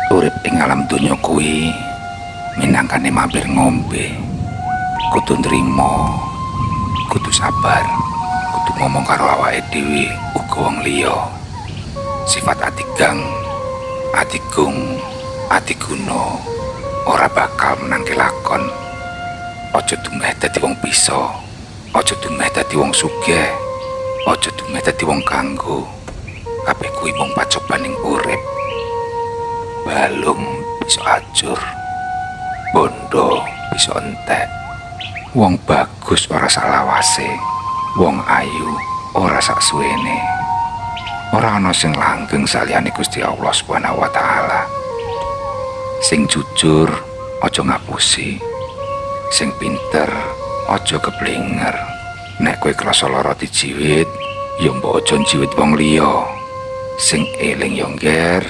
Urip ing alam donya kuwi minangkane mampir ngombe. Kudu nrimo, kudu sabar, kudu ngomong karo awake dhewe uga wong liya. Sifat adigang, adigung, adiguna ora bakal menangke lakon. Aja dumeh dadi wong bisa, aja dumeh dadi wong sugih, aja dumeh dadi wong kanggo. Kabeh kuwi mung pacobaning urip. Balung bisa ajur, bondo bisa entek. Wong bagus ora salawase, wong ayu ora saksuwene. Ora ana sing langgeng saliyane Gusti Allah Subhanahu wa taala. Sing jujur aja ngapusi. Sing pinter aja keblinger. Nek kowe krasa lara dijiwit, ya mbok aja njiwit wong liya. Sing eling ya ngger,